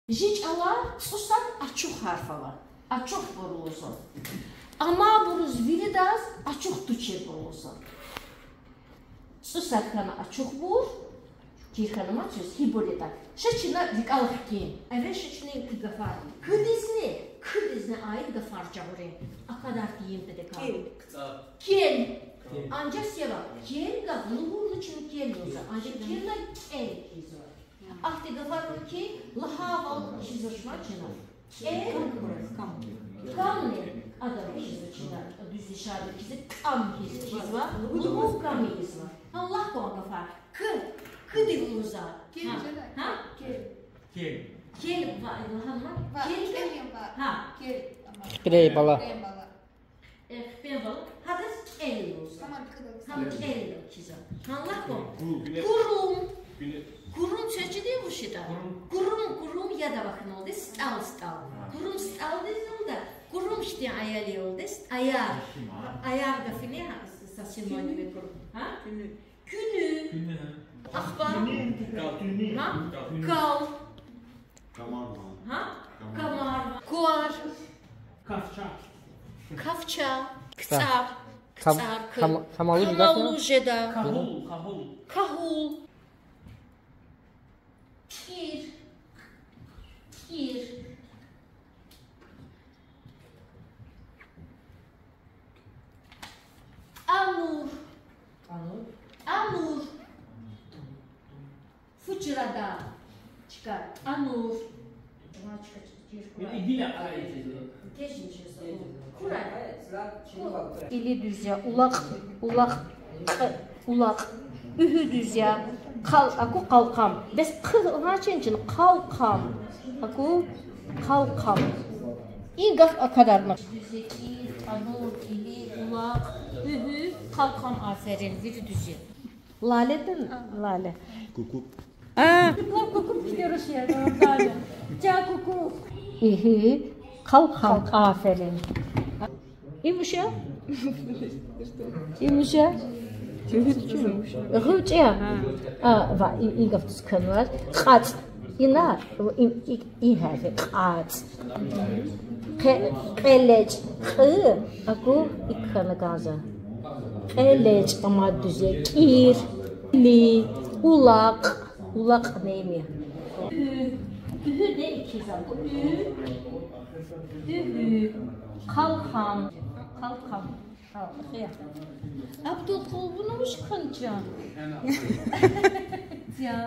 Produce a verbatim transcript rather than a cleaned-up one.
Жи чӀалар цӀусад ачух гьарф ава. Ачух буру лугьузва. Амайбуруз виридаз ачух тушир буру лугьузва. ЦӀусад хьана ачухбур, чир хьана мад чиз, гьибур ятӀа. Ша чна рикӀел хкин. Эвел ша чна и гафар. Кудизни, кудизни аид гафар жагъурин. Акадар тийин патал. Кел. Кел. Анжах сева. Кел гаф лугьурла чна кел лугьузва. Анжах кел лагьайтӀа кӀел хьизва. Ахьтин гафар ава хьи, лагьайвал хьизвач ма чна. КӀел. Камни. Адам хьизва чна. Дуьз лишайди хьиз, кӀам хьиз, хьизва. Лугьун кӀам ийизва. Гьа лагь кван гафар. К. Куди лугьузва? Кел. Гьа? Кел. Кел. Кел ва лагьана. Кел. Кел. Гьа. Кел. Пирей бала. Пирей бала. Эхпен бала, гьадаз кӀел лугьузва. Гьам кӀел лугьузва. Гьа лагь кван. Курум. Курум чаз чидай вуч ятӀа? Курум, курум яд авахьналди, стӀал, стӀал. Курум стӀалдиз лугьуда, курум хьтин аял я лугьуда, аягъ. Аягъ гафуни, гьа, са символ я курум. Гьа? Куьнуь. Ахпа. Гьа? Кал. Гьа? Камар. Квар. Кафча. Кафча. КцӀар. КцӀар. Камаллу жеда. Кагьул, кагьул. Кагьул. КӀир. КӀир. Анур. Анур. Фу чрада. Чка. Анур. Кили дуьз я, улакь, улакь, кь, улакь. Уьгьу дуьз я. Къал, аку къалкъам. Бес хъ гьа чен чна, къалкъам. Аку къалкъам. И гаф акадарна. Дуьз я, кӀир, анур, кили, улакь, уьгьу, къалкъам, аферин, вири дуьз я. Лале тин, Лале. Кукук. А. Кукук, кукук, кукук. Ча кукук. Иги, къалкъам, аферин. Им вуч я? Им вуч я? Гъуьвчи я? А, ва, и, и гаф тусканвар. КьацӀ. Ина, и, и, и гьарф я, кьацӀ. Къе-, къелечӀ, кь, аку, икӀ хьана кӀанзава. КьелечӀ, амад дуьз я, кӀир, ли, улакь, улакь неми. Уьгьу, уьгьу де икӀ хьиз аку, уьгьу, уьгьу, къалкъам, къалкъам. Абдулкъул, вуна вуч хьана чан? Я.